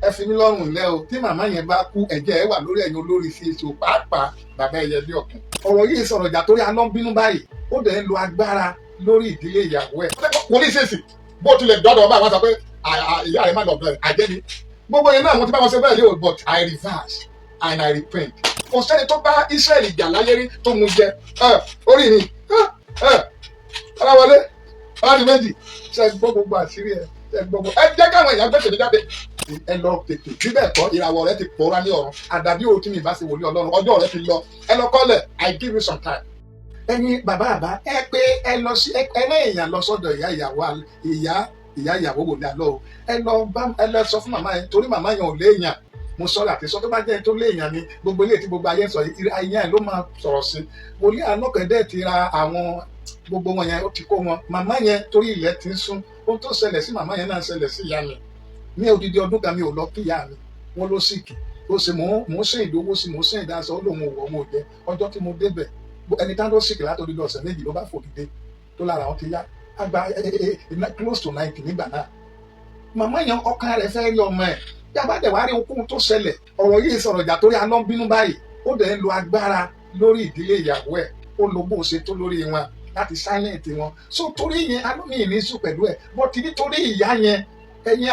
Ẹ fi mí lọ́rùn lẹ́ o. Tí màmá yẹn bá kú, ẹ̀jẹ̀ ẹ wà lórí ẹ̀yin olórí CAC o, pàápàá bàbá ẹ̀yẹ bí ọ̀kìn. Ọ̀rọ̀ yìí sọ̀rọ̀ ìjà torí alọ́ ń bínú báyìí, ó dẹ̀ ń lo agbára lórí ìdílé ìyàwó ẹ̀. Wòlíì ṣèṣì bó tilẹ̀ dọ́dọ̀ ọba, àwọn sọ pé ìyá rẹ̀ má lọ bẹ̀rẹ̀ àjẹ́ ni gbogbo yẹn náà. Mo ti bá wọn ṣe bẹ́ẹ̀ yóò, but I reverse and I repent. Kò sẹ́ni tó bá Israẹli jà láyé rí tó mu jẹ orí mi. Ọlọ́wọlé ọlọ́dún méjì ṣe gbọ́ gbogbo àṣírí ẹ, ṣe gbọ́ gbogbo ẹ. Jẹ́ káwọn èèyàn gbèsè mi jáde. Ẹ lọ tètè, bíbẹ̀ kọ́, ìràwọ̀ rẹ ti pòórá ní ọ̀run. Àdàbí o tí mi bá ṣe wòlíì Ọlọ́run, ọjọ́ rẹ ti lọ. Ẹ lọ kọ́lẹ̀. I give you some time. Ẹ̀yin bàbá àbá, ẹ pé ẹ lọ sí ẹ lẹ́yìn èèyàn lọ sọ́dọ̀ ìyá ìyàwó, ìyá ìyá ìyàwó wòlíì àlọ́ o. Ẹ lọ bá, ẹ lọ sọ fún màmá yẹn, torí màmá yẹn ò léèyàn. Mo sọ̀rọ̀ àti sọ, tó bá jẹ́ tó léèyàn ni gbogbo ilé tí gbogbo ayé ń sọ yìí, ayé yẹn ló máa sọ̀rọ̀ sí. Wòlíì alọ́kẹ̀dẹ́ ti ra àwọn gbogbo wọn yẹn, ó ti kó wọn màmá yẹn torí ilẹ̀ ti ń sún. Ohun tó ṣẹlẹ̀ sí màmá yẹn náà ṣẹlẹ̀ sí ìyá mi. Ní odidi ọdún kan, mi ò lọ kí ìyá mi. Wọn ló sick, ó ṣe mò ń ṣe ìdówó sí, mò ń ṣe ìdásọ, ó lóun ò wọ̀, mo jẹ. Ọjọ́ tí mo débẹ̀, ẹni tá ló sick látọdún ọ̀sẹ̀ 2 ló bá fò dìde tó lára wọn ti yá. Àgbà close to 90 nígbà náà. Màmá yẹn, ọkàn rẹ̀ fẹ́ rí ọmọ ẹ̀. Bí a bá dẹ̀ wá rí ohunkóhun tó ṣẹlẹ̀, ọ̀rọ̀ yìí sọ̀rọ̀ ìjà torí alọ́ ń bínú báyìí, ó dẹ̀ ń lo agbára lórí ìdílé ìyàwó ẹ̀. Ó lo bó ṣe tó lórí wọn láti silent wọn. So torí yẹn, alómi ní sùn pẹ̀lú ẹ̀, but nítorí ìyá yẹn, ẹ̀yin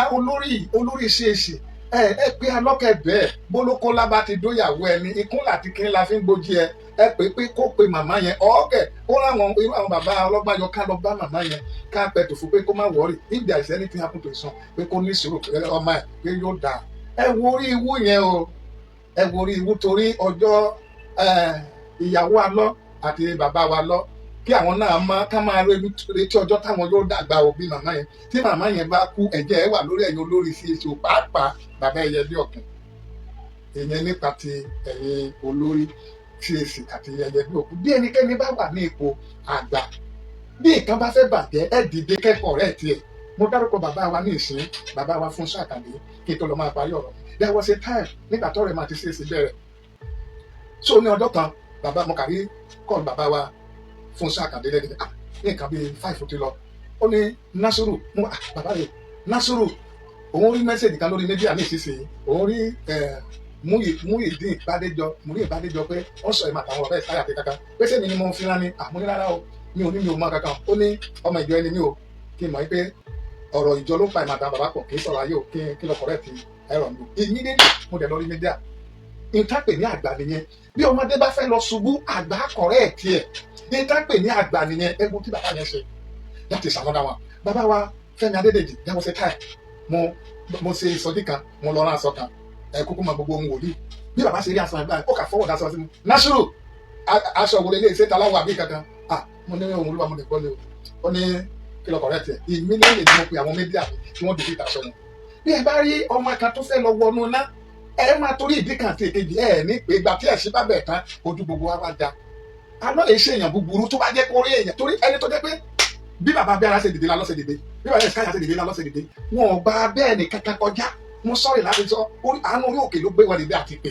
olórí CAC, ẹ pé alọ́kẹ́ bẹ́ẹ̀ bólókólá bá ti dóyàwó ẹni ikún àti kí la fi ń gbójú ẹ. Ẹ pé kó pe màmá yẹn ọ̀ọ́kẹ́ ó ráwọn irú àwọn bàbá ọlọ́gbàjọ ká lọ bá màmá yẹn, ká pẹ̀tù fún pé kó má worry. If there is anything happen to his son, pé kó ní sùúrù, ọmọ ẹ pé yóò dáa. Ẹ wo orí iwú yẹn o, ẹ wo orí iwú, torí ọjọ́ ìyàwó alọ́ àti bàbá wa lọ kí àwọn náà máa ká máa retí ọjọ́ táwọn yóò dàgbà òbí màmá yẹn. Tí màmá yẹn bá kú, ẹ̀jẹ̀ ẹ wà lórí ẹ̀yin olórí CAC, pàápàá bàbá ẹ̀yẹ bí ọ̀kìn. Ìyẹn nípa ti ẹ̀yin olórí CAC àti ẹ̀yẹ bí òkú. Bí ẹnikẹ́ni bá wà ní ipò àgbà, bí nǹkan bá fẹ́ bàjẹ́, ẹ dìde kẹ́kọ̀ọ́ rẹ̀ tiẹ̀. Mo dárúkọ bàbá wa ní ìsín, bàbá wa fún sàkàndé, kí n tó lọ máa parí ọ̀rọ̀. There was a time nígbà tọ́rọ̀ ẹ̀ máa ti CAC bẹ̀rẹ̀. So ní ọjọ́ kan, bàbá mo kàrí call bàbá wa fún sàkàndé lẹ́nu, ah, ní nǹkan bíi 5 ti lọ. Ó ní, "Násùrù." Mo, "Ah, bàbá rẹ̀ Násùrù." Òun rí message kan lórí media ní ìsinsìnyí. Òun rí Múyìdín Bádéjọ, Múyìdín Bádéjọ, pé ó sọ ìmọ̀ àtàwọn ọ̀rẹ́ ìsáyà àti kankan pé sẹ́mi ni mo fi rán ni àmú ní. Rárá o, mi ò ní, mi ò mọ kankan. Ó ní ọmọ ìjọ ẹni mi ò kí n mọ̀ pé ọ̀rọ̀ ìjọ ló pa ìmọ̀ àtàwọn bàbá pọ̀, kì í sọ̀rọ̀ ayé o, kí lọ correct ẹ̀rọ mi. Immediately mo dẹ̀ lọ rí media. Ìtàpè ní àgbà nìyẹn. Bí ọmọdé bá fẹ́ lọ ṣubú, àgbà correct ẹ̀. Ìtàpè ní àgbà nìyẹn. Ẹ̀gbọ́n tí bàbá yẹn ṣe, that is another one. Bàbá wa Fẹ́mi Adédèjì, there was a time mo ṣe ìsọjí kan, mo lọ rán aṣọ kan. Ẹ kúkú mọ gbogbo ohun wòlíì. Bí bàbá ṣe rí aṣọ ẹgbẹ́, ó kà fọwọ́ daṣọ sí mi. "Násùrù, aṣọ wo lélẹ́yìí? Ṣé taláwọ̀ àbí kankan?" Ah, mo ní ohun Olúwa, mo lè gbọ́ lé o. Ó ní kí lọ correct ẹ̀. Immediately ni mo pe àwọn media mi tí wọ́n dìde ìtàṣọ yẹn. Bí ẹ bá rí ọmọ kan tó fẹ́ lọ wọnú ná, ẹ máa torí ìdí kan àti èkejì ẹ ní pé ìgbà tí ẹ̀sìn bá bẹ̀ tán, ojú gbogbo wa bá já. Alọ́ lè ṣe èèyàn búburú tó bá jẹ́ kó rí èèyàn, torí ẹni tó jẹ́ pé bí bàbá abẹ́ara ṣe dìde lálọ́ ṣe dìde, bí bàbá ẹ̀ka ṣe dìde lálọ́ ṣe dìde, wọn ò gba bẹ́ẹ̀ ní kankan kọjá. Mo sọ̀rọ̀ láti sọ, àánú orí òkè ló gbé wọn dìde àti pé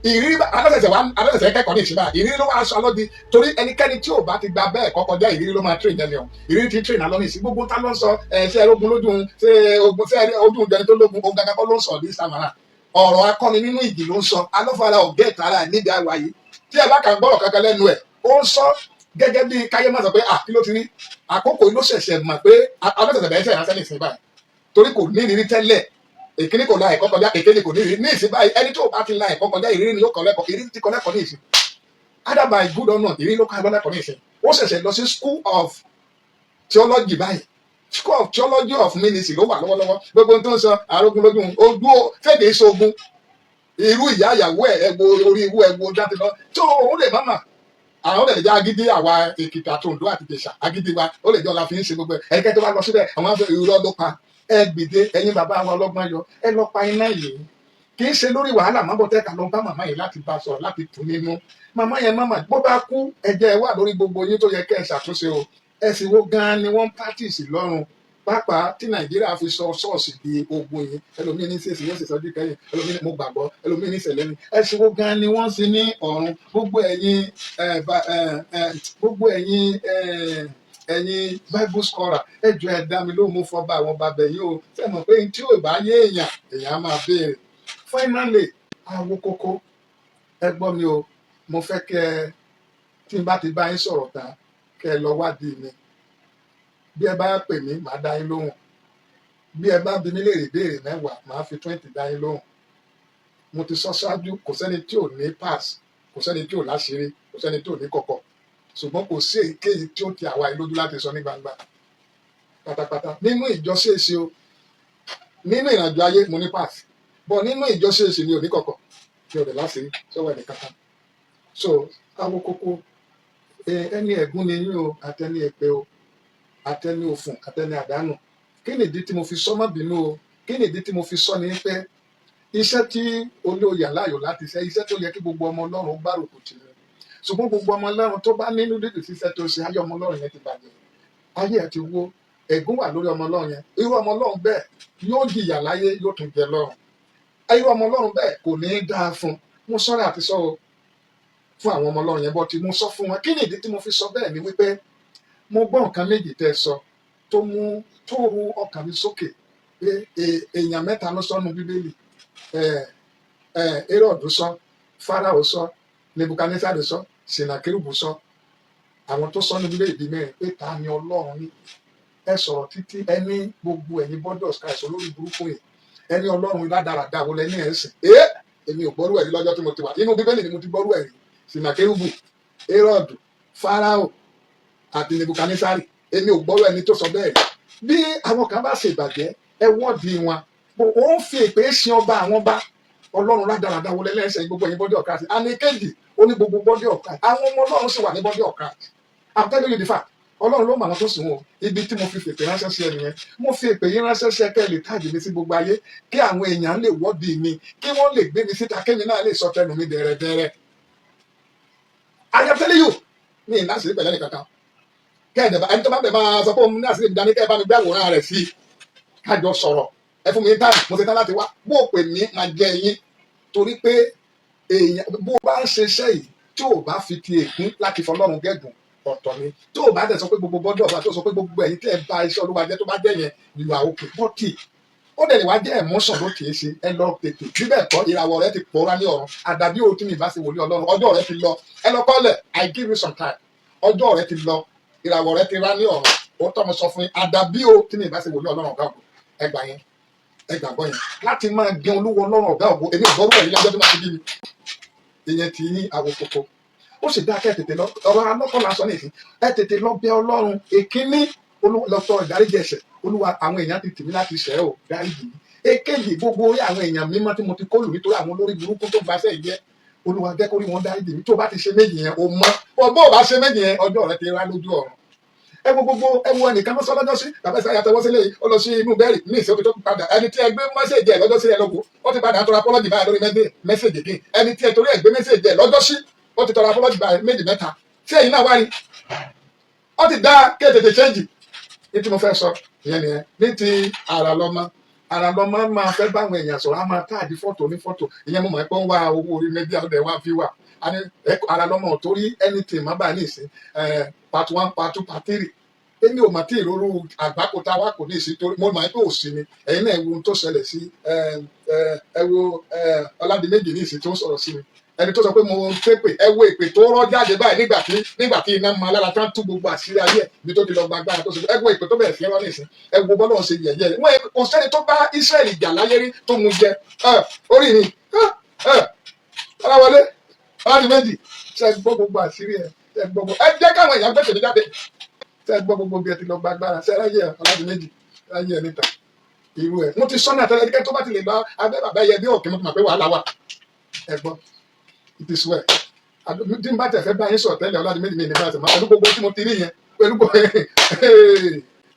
ìrírí alọ́sẹ̀sẹ̀ wa, alọ́sẹ̀sẹ̀ kẹ́kọ̀ọ́ ní ìṣúná ìrírí ló wá aṣọ alọ́di, torí ẹnikẹ́ni tí ò bá ti gba bẹ́ẹ̀ kọ́ kọjá, ìrírí ló máa train ẹni o. Ìrírí ti train alọ́ ní ìsín. Gbogbo tá ló ń sọ ẹ, ṣé ogun lójú, ṣé ogun, ṣé ojú ìjẹni tó lógun ogun kankan kọ́ ló ń sọ ní samara. Ọ̀rọ̀ akọni nínú ìjì ló ń sọ. Alọ́fara ọ̀gẹ́ ìtara ẹ̀ níbi àwa yìí. Tí ẹ bá kàn gbọ́rọ̀ kankan lẹ́nu ẹ̀, ó ń sọ gẹ́gẹ́ bí káyé má sọ pé, ah, kí ló ti rí? Àkókò ló ṣẹ̀ṣẹ̀ mọ̀ pé alọ́sẹ̀ṣẹ̀ bẹ̀rẹ̀ ṣẹ̀ ránṣẹ́ ní ìsìn báyìí, torí kò ní ìrírí tẹ́lẹ̀. Èkíní kò la ẹ̀kọ́ kọjá, èkejì kò ní ìrírí. Ní ìsìn báyìí, ẹni tó bá ti la ẹ̀kọ́ kọjá, ìrírí ni ó kọ́ lẹ́kọ̀ọ́. Ìrírí ti kọ́ lẹ́kọ̀ọ́ ní ìsìn. Either by good or not, ìrírí ló kọ́ lẹ́kọ̀ọ́ ní ìsìn. Ó ṣẹ̀ṣẹ̀ lọ sí school of theology báyìí. School of theology of ministry ló wà lọ́wọ́lọ́wọ́. Gbogbo tó ń sọ àrógún lójú ojú fèdè sógun irú ìyá ìyàwó ẹ̀, ẹ wo orí irú ẹ wo jáde lọ tó òun lè má mà. Àwọn lè jẹ́ agídí àwa Èkìtì àti Oǹdó àti Ìjẹ̀ṣà, agídí wa ó lè jọ la fi ń ṣe gbogbo ẹ̀. Ẹnikẹ́ni tó bá lọ síbẹ̀, àwọn afẹ́ irọ́ ló pa. Ẹ gbìdé, ẹ̀yin bàbá wa ọlọ́gbọ́n yọ, ẹ lọ pa iná yìí. Kì í ṣe lórí wàhálà mọ́bọ̀tẹ́ ká lọ bá màmá yìí láti bá sọ̀rọ̀, láti tù nínú màmá yẹn. Màmá bó bá kú, ẹ̀jẹ̀ wà lórí gbogbo yín tó yẹ kẹ́ ẹ ṣàtúnṣe o. Ẹ̀sìn wo gan-an ni wọ́n ń practice lọ́run, pàápàá tí Nàìjíríà fi sọ ṣọ́ọ̀ṣì di ogun yìí? Ẹlòmíín ní sèṣì yóò sì sọjú kẹyìn, ẹlòmíín mo gbàgbọ́, ẹlòmíín ní sẹ̀lẹ̀ ni. Ẹ̀sìn wo gan-an ni wọ́n sì ní ọ̀run? Gbogbo ẹ̀yin ẹ, gbogbo ẹ̀yin Ẹ̀yin Bible scholar, ẹ jọ̀ọ́, ẹ dá mi lóhùn. Mo fọba àwọn bàbá yín o. Ṣe mọ̀ pé tí ò bá yé èèyàn, èèyàn á máa béèrè. Finally, Awokoko, ẹ gbọ́ mi o. Mo fẹ́ kẹ́ ẹ, tí n bá ti bá yín sọ̀rọ̀ tán, kẹ́ ẹ lọ wádìí mi. Bí ẹ bá pè mí, màá dá yín lóhùn. Bí ẹ bá bi mí léèrè béèrè 10, màá fi 20 dá yín lóhùn. Mo ti sọ ṣáájú, kò sẹ́ni tí ò ní pass, kò sẹ́ni tí ò láṣìírí, kò sẹ́ni tí ò ní kọ̀kọ̀, ṣùgbọ́n kò sí èyíkéyìí tí ó ti àwa yìí lójú láti sọ ní gbangba pátápátá. Nínú ìjọ CAC o, nínú ìrìnàjò ayé, mo ní pass bọ̀. Nínú ìjọ CAC mi ò ní kọ̀kọ̀ tí ò dẹ̀ láṣìírí sọ́wọ́ ẹnì kankan. So Awokoko, ẹni ẹ̀gún ni yín o, àtẹni èpè o, àtẹni òfun, àtẹni àdánù. Kí nìdí tí mo fi sọ? Má bínú o. Kí nìdí tí mo fi sọ ni pé iṣẹ́ tí olóyè aláyò láti ṣe, iṣẹ́ tó yẹ kí gbogbo ọmọ Ọlọ́run gbárùkù tì ní, ṣùgbọ́n gbogbo ọmọ Ọlọ́run tó bá nínú dídùn síṣẹ́ tó ṣe, ayé ọmọ Ọlọ́run yẹn ti bàjẹ́, ayé ẹ̀ ti wó, ègún wà lórí ọmọ Ọlọ́run yẹn. Irú ọmọ Ọlọ́run bẹ́ẹ̀ yóò jìyà láyé, yóò tún jẹ lọ́run. Irú ọmọ Ọlọ́run bẹ́ẹ̀ kò ní í dáa fún. Mo sọ́ra àti sọ o fún àwọn ọmọ Ọlọ́run yẹn bọ́ tí mo sọ fún wọn. Kí ni ìdí tí mo fi sọ bẹ́ẹ̀? Ni wípé mo gbọ́ nǹkan méjì tẹ́ ẹ sọ tó mú tó ru ọkàn mi sókè pé èèyàn mẹ́ta ló sọ nínú Bíbélì. Herod sọ, Fáráò sọ, Nebukadnesari sọ, Senakérúbù sọ. Àwọn tó sọ ní Bíbélì bíi mẹ́rin pé ta ni Ọlọ́run ní. Ẹ sọ̀rọ̀ títí, ẹ ní gbogbo ẹ̀yin body of Christ olórí burúkú yìí, ẹni Ọlọ́run rádaràda wo lẹ ní ẹ̀ ń sìn? Ẹ́ èmi ò gbọ́rú ẹ̀rí lọ́jọ́ tí mo ti wà. Inú Bíbélì ni mo ti gbọ́rú ẹ̀rí. Senakérúbù, Herod, Fáráò àti Nebukadnesari, èmi ò gbọ́rú ẹni tó sọ bẹ́ẹ̀ rí. Bí àwọn kan bá ṣe ìbàjẹ́, ẹ wọ́ọ̀dì wọn bó ó ń fi èpè sin ọba àwọn bá. Ọlọ́run rádaràda wo lẹ́lẹ́sẹ̀ gbogbo ẹ̀yin body of Christ? Àní kejì, ó ní gbogbo body of Christ, àwọn ọmọ Ọlọ́run sì wà ní body of Christ. I'm telling you the fact. Ọlọ́run ló mọ àwọn tó sùn wọn. Ibi tí mo fi fèpè ránṣẹ́ sí ẹnìyẹn, mo fi èpè yín ránṣẹ́ sí ẹ kẹ́ ẹ lè tag mi sí gbogbo ayé, kí àwọn èèyàn lè wọ́ọ̀dì mi, kí wọ́n lè gbé mi síta, kémi náà lè sọ tẹnu mi dẹ̀rẹ̀dẹ̀rẹ̀. I am telling you, mi ì láṣìírí pẹ̀lẹ́ nìkankan. Kẹ́ẹ̀dẹ̀ bá ẹni tó bá bẹ̀ máa sọ pé òun ní àṣírí dání, kẹ́ẹ̀ bá mi gbé àwòrán rẹ̀ sí i, kájọ sọ̀rọ̀. Ẹ fún mi ní time, mo ṣe tán láti wá. Bó o pè mí, máa jẹ yín, torí pé èèyàn bó o bá ń ṣiṣẹ́ yìí, tí o bá fi ti ègún láti fọlọ́run gẹ́gùn, ọ̀tọ̀ ni. Tó o bá dẹ̀ sọ pé gbogbo bọ́dọ̀ ọba tó sọ pé gbogbo ẹ̀yin tẹ́ ẹ bá iṣẹ́ Olúwa jẹ́, tó bá jẹ́ yẹn ìwà òkè bọ́tì, ó dẹ̀ lè wá jẹ́ emotion ló kìí ṣe. Ẹ lọ tètè, bí bẹ́ẹ̀ kọ́, ìràwọ̀ rẹ ti pòórá ní ọ̀run. Àdàbí o tí mi bá ṣe wòlíì Ọlọ́run, ọjọ́ rẹ ti lọ. Ẹ lọ kọ́lẹ̀. I give you some time. Ọjọ́ rẹ ti lọ, ìràwọ̀ rẹ ti rá ní ọ̀run. Ó tọ́ mo sọ fún yín. Àdàbí o tí mi bá ṣe wòlíì Ọlọ́run ọ̀gá ògo. Ẹ gbà yẹn, ẹ gbàgbọ́ yẹn láti máa gẹ Olúwo Ọlọ́run ọ̀gá ògo. Èmi ò gbọ́rú ẹ̀rí lájọ́ tó máa ti bí mi. Ìyẹn ti yín Awokoko, ó sì dá kẹ́ ẹ tètè lọ. Ọ̀rọ̀ alọ́kọ̀ la sọ ní ìsín. Ẹ tètè lọ bẹ Ọlọ́run. Èkíní, lọ tọrọ ìdáríjì ẹ̀ṣẹ̀. Olúwa, àwọn èèyàn ti tì mí láti ṣẹ̀ ọ́, dáríjì mí. Èkejì, gbogbo orí àwọn èèyàn mímọ́ tí mo ti kólù nítorí àwọn olórí burúkú tó gbaṣẹ́ ìjẹ́, Olúwa, jẹ́ kórí wọn, dáríjì mí. Tó o bá ti ṣe méjì yẹn, o mọ́ ọ. Bó o bá ṣe méjì yẹn, ọjọ́ rẹ ti rá lójú ọ̀run. Ẹ wo gbogbo, ẹ wo ẹnìkan lọ́sọ lọ́jọ́ sí bàbá ìsáyà tọwọ́ sílé yìí, ó lọ sí inú bẹ́ẹ̀rì ní ìṣe tó padà. Ẹni tí ẹ gbé message ẹ lọ́jọ́ sí, ẹ lọ́gbọ̀, ó ti padà tọrọ apology báyìí lórí message again. Ẹni tí ẹ torí ẹ gbé message ẹ lọ́jọ́ sí, ó ti tọrọ apology báyìí méjì mẹ́ta tí ẹ̀yin náà wá rí. Ó ti dá kí ẹ tètè change. Ní tí mo fẹ́ sọ ìyẹn nìyẹn. Ní ti àrà lọ́mọ, àrà lọ́mọ máa fẹ́ báwọn èèyàn sọ̀rọ̀, á máa tag fọ́tò ní fọ́tò. Ìyẹn mo mọ̀ pé ń wá owó orí media, ó dẹ̀ wá fi wà àrà lọ́mọ ò torí anything má bàa ní ìsín. Part one, part two, part three, èmi ò mà tí ìrorú àgbákò tá a wá kò ní ìsín, torí mo mọ̀ pé òsì ni. Ẹ̀yin náà, ẹ wo ohun tó ṣẹlẹ̀ sí ẹ wo Ọládìméjì ní ìsín tó ń sọ̀rọ̀ sí mi, ẹni tó sọ pé mo ń pépè. Ẹ wo èpè tó rọ́ jáde báyìí nígbà tí iná máa lára tán, tú gbogbo àṣírí ayé ẹ̀ bí tó ti lọ gba agbára tó ṣe. Ẹ wo èpè tó bẹ̀rẹ̀ sí rọ́ ní ìsín. Ẹ wo bọ́lá ṣe yẹ̀yẹ́ rẹ̀. Wọ́n kò sẹ́ni tó bá Ísírẹ́lì jà láyé rí tó mu jẹ orí mi. Ọlọ́wọlé Ọládìméjì, ṣe gbọ́ gbogbo àṣírí ẹ? Ṣe gbọ́ gbogbo? Ẹ jẹ́ káwọn èèyàn gbèsè mi jáde. Ṣe gbọ́ gbogbo bí ẹ ti lọ gba agbára? Ṣe ráyè Ọládìméjì, ráyè ẹ níta irú ẹ? Mo ti sọ́nà àtẹlẹ ẹnikẹ́ni tó bá ti lè lọ abẹ́ bàbá yẹ bí òkè, mo ti mọ̀ pé wàhálà wà. Ẹ gbọ́, it is well. Tí n bá tẹ̀ fẹ́ bá yín sọ̀rọ̀ tẹ́lẹ̀, Ọládìméjì, mi ní bá ṣe máa pẹ̀lú gbogbo tí mo ti rí yẹn, pẹ̀lú gbogbo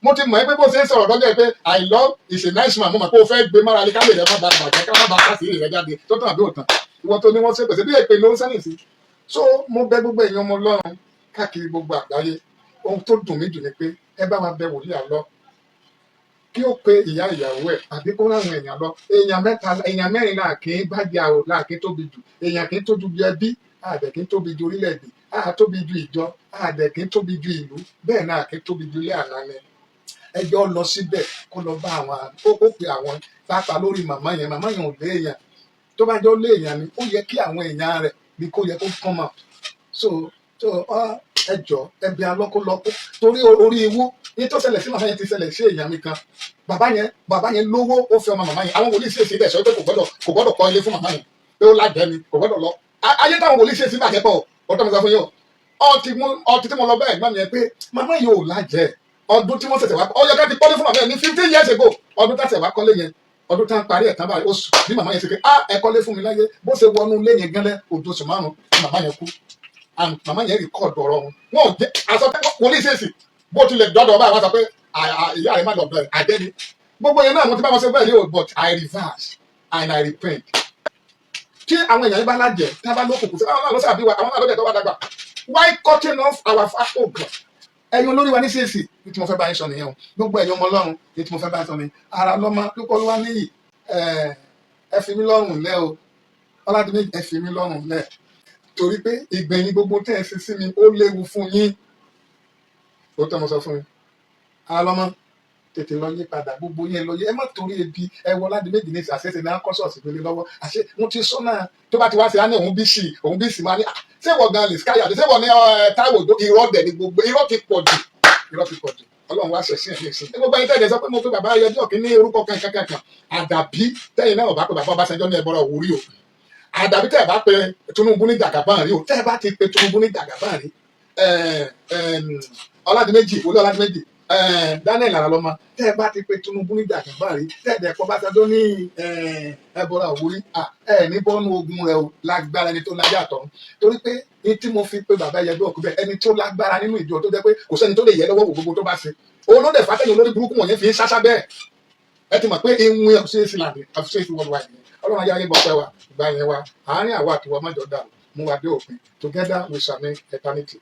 mo ti mọ̀ ẹ́ pé bó ṣe ń sọ̀rọ̀ lọ́jọ́ pé I love is a nice man, mo mọ̀ pé o fẹ́ gbé mára lé kálẹ̀ rẹ má ba bàjẹ́, ká má ba kásìrì rẹ jáde tó tàn àbí òtàn. Ìwọ tó ní wọ́n ṣe pèsè bí èpè ló ń sẹ́yìn sí. So mo bẹ̀ gbogbo èèyàn ọmọ Ọlọ́run káàkiri gbogbo àgbáyé. Ohun tó dùn mí jù ni pé ẹ bá wa bẹ wòlíì àlọ́ kí ó pe ìyá ìyàwó ẹ̀ àbí kó ráwọn èèyàn lọ. Èèyàn mẹ́ta, èèyàn mẹ́rin là kì í bá jà o, là kì í tóbi jù. Èèyàn kì í tóbi ju ẹbí àbẹ̀, kì í tóbi ju orílẹ̀-èdè. A tóbi ju ìjọ, a dẹ̀ kí ń tóbi ju ìlú, bẹ́ẹ̀ náà kí ń tóbi ju ilé àná ni. Ẹjọ́ lọ síbẹ̀, kó lọ bá àwọn, ó pe àwọn pápá lórí màmá yẹn. Màmá yẹn ò léèyàn. Tó bá jọ léèyàn ni, ó yẹ kí àwọn èèyàn rẹ̀ ní kó yẹ kó come out. So ẹ jọ, ẹbí alọ́kólọ́kó torí orí ewu ní tó ṣẹlẹ̀ sí màmá yẹn ti ṣẹlẹ̀ sí èèyàn mi kan. Bàbá yẹn lówó, ó fi ọmọ màmá yẹn. Àwọn wòlíì sì èsì ibẹ̀ sọ pé kò gbọ́dọ̀ kọ́ ilé fún màmá yẹn, pé ó lájẹ́ ni, kò gbọ́dọ̀ lọ. Ayé táwọn wòlíì sì èsì bàjẹ́ pọ̀. Ó tọ́ mi sọ fún yín o, ọtí mú ọtí tí mo lọ bẹ́ẹ̀ ẹ̀gbọ́n mi yẹn pé màmá yìí ò lájẹ́. Ọdún tí wọ́n ṣẹ̀ṣẹ̀ wá, ó yẹ ká ti kọ́lé fún màmá yẹn ní 15 years ago. Ọdún tá ṣẹ̀ wá kọ́lé yẹn, ọdún tá ń parí ẹ̀ tán báyìí, oṣù bí màmá yẹn ṣe pé, "Ah, ẹ kọ́lé fún mi láyé." Bó ṣe wọnú ilé yẹn gánlẹ́, ojú oṣù 5 tí màmá yẹn kú. And màmá yẹn record ọ̀rọ̀ wọn. Wọn ò jẹ́ àsọ pé wòlíì ṣèṣì bó tilẹ̀ dọ́dọ̀ báyìí, wọ́n sọ pé ìyá rẹ̀ má lọ bẹ̀rẹ̀ àjẹ́ ni. Gbogbo yẹn náà mo ti bá wọn ṣe bẹ́ẹ̀ yóò, but I reverse and I repent. Tí àwọn èèyàn yìí bá lájẹ, tí wọ́n bá lókùnkùn sí, àwọn náà ló sàbí wa, àwọn náà ló dẹ̀ tó wá dàgbà. Why cutting off our fat? Oh God, ẹ̀yin olórí wa ní CAC, ní tí mo fẹ́ bá yín sọ nìyẹn o. Gbogbo ẹ̀yin ọmọ Ọlọ́run, ní tí mo fẹ́ bá yín sọ nìyẹn. Ara lọ́mọ pípọ́ ló wá níyì. Ẹ fi mí lọ́rùn lẹ́ o. Ọládìméjì, ẹ fi mí lọ́rùn lẹ̀, torí pé ìgbẹ̀yìn gbogbo tẹ́ ẹ ṣe sí mi, ó léwu fún yín. Ó tẹ́ mo sọ fún yín. Ara lọ́mọ, tètè lọ yí padà. Gbogbo yẹn lọ yí, ẹ má torí ebi. Ẹ wọ Ọládìméjì ní àṣẹṣe ní akọ́sọ̀ọ̀sì gbélé lọ́wọ́. Àṣẹ mo ti sọ náà, tó bá ti wá sí, á ní òun bí sí, òun bí sí máa ní, "Ah, ṣé wọ́n gan lè sky àti ṣé wọ́n ní Táíwò?" Irọ́ dẹ̀ ni gbogbo. Irọ́ ti pọ̀ jù, irọ́ ti pọ̀ jù. Ọlọ́run wá ṣẹ̀sìn ẹ̀ ní ìsìn. Gbogbo ẹ̀yin tẹ̀lé sọ pé mo pe bàbá ayọjọ́ kí ní orúkọ kankan kankan, àdàbí tẹ́yìn náà bá pe bàbá Ọbásanjọ́ ní ẹ̀bọ̀rọ̀ òwúrí o, àdàbí tẹ́ ẹ̀ bá pe Tinubu ní Jàgàbá rí o. Tẹ́ ẹ bá ti pe Tinubu ní Jàgàbá rí, Ọládìméjì, olú Ọládìméjì, Daniel Aralọmọ, tẹ́ ẹ bá ti pe Tinubu ní Jàgàbá rí, tẹ́ ẹ dẹ̀ pọ̀ Ọbásanjọ́ ní ẹ̀bọ̀rọ̀ òwúrí, ẹ̀ ní bọ́nú ogun rẹ o, lágbára ẹni tó láyé àtọ̀run. Torí pé ní tí mo fi pe bàbá ẹyẹgbẹ́ òkú bẹ́ẹ̀, ẹni tó lágbára nínú ìjọ, tó jẹ́ pé kò sẹ́ni tó lè yẹ lọ́wọ́ wò, gbogbo tó bá ṣe olóde fàtẹ́yìn olórí burúkú wọ̀nyẹn fi ń ṣáṣá bẹ́ẹ̀. Ẹ ti mọ̀ pé ìwé ọ̀ṣẹ́ sí làdé àṣẹ sí worldwide yẹn. Ọlọ́run ayé ayé gbọ́ pẹ́ wa ìgbà yẹn wa àárín àwa àtiwọ́ mọ́jọ dàrú, mú wa dé òpin. Together we shall make eternity.